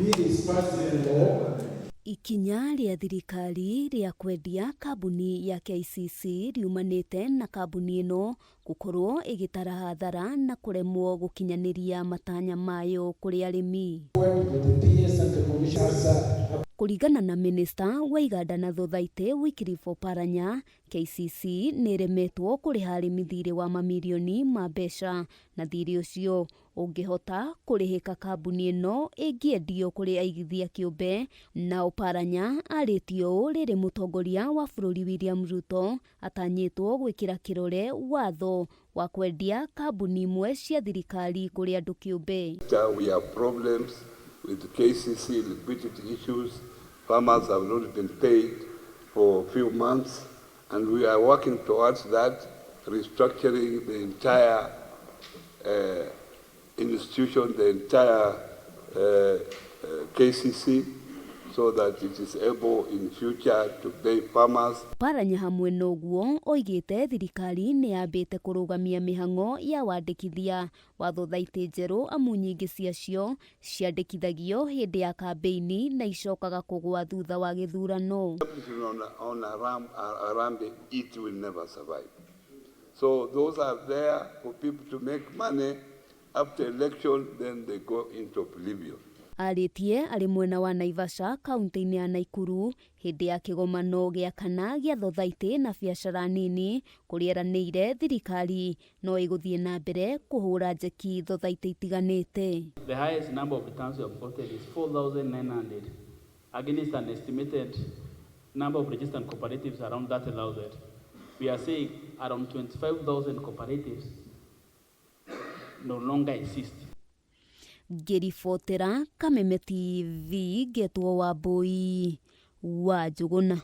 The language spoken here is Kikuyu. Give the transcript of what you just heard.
Bill is passed in law. Ikinya rĩa thirikari rĩa kwendia kambuni ya KCC riumanĩte na kambuni ĩno gũkorwo ĩgĩtara hathara na kũremwo gũkinyanĩria matanya mayo kũrĩ arĩmi. With the PS and the commission has Kũringana na minista wa iganda na thothaitĩ Wycliffe Oparanya, KCC nĩ ĩremetwo kũrĩha arĩmi thirĩ wa mamirioni ma mbeca na thirĩ ũcio ũngĩhota kũrĩhĩka kambuni ĩno ĩngĩendio kũrĩ aigithia kĩũmbe. Na Oparanya arĩtie ũũ rĩrĩ mũtongoria wa bũrũri William Ruto atanyĩtwo gwĩkĩra kĩrore watho wa kwendia kambuni imwe cia thirikari kũrĩ andũ kĩũmbe. We have problems with KCC liquidity issues. Farmers have not been paid for a few months, and we are working towards that, restructuring the entire institution, the entire KCC, so that it is able in future to pay farmers. Oparanya hamwe na ũguo oigĩte thirikari nĩ yambĩte kũrũgamia mĩhang'o ya wandĩkithia wa thothaitĩ njerũ amu nyingĩ ciacio ciandĩkithagio hĩndĩ ya kambĩini na icokaga kũgwa thutha wa gĩthurano. On Harambee, it will never survive. So those are there for people to make money. After election, then they go into oblivion. Arĩtie arĩ mwena wa Naivasha, kaunti-inĩ ya Naikuru, hĩndĩ ya kĩgomano gĩa kana gĩa thothaitĩ na biacara nini, kũrĩa eranĩire thirikari no ĩgũthiĩ na mbere kũhũra njeki thothaitĩ itiganĩte. The highest number of returns we have gotten is 4,900 against an estimated number of registered cooperatives around 30,000. We are saying around 25,000 cooperatives no longer exist. Ngĩribotera Kameme TV, ngetwo Wambui wa Njũgũna.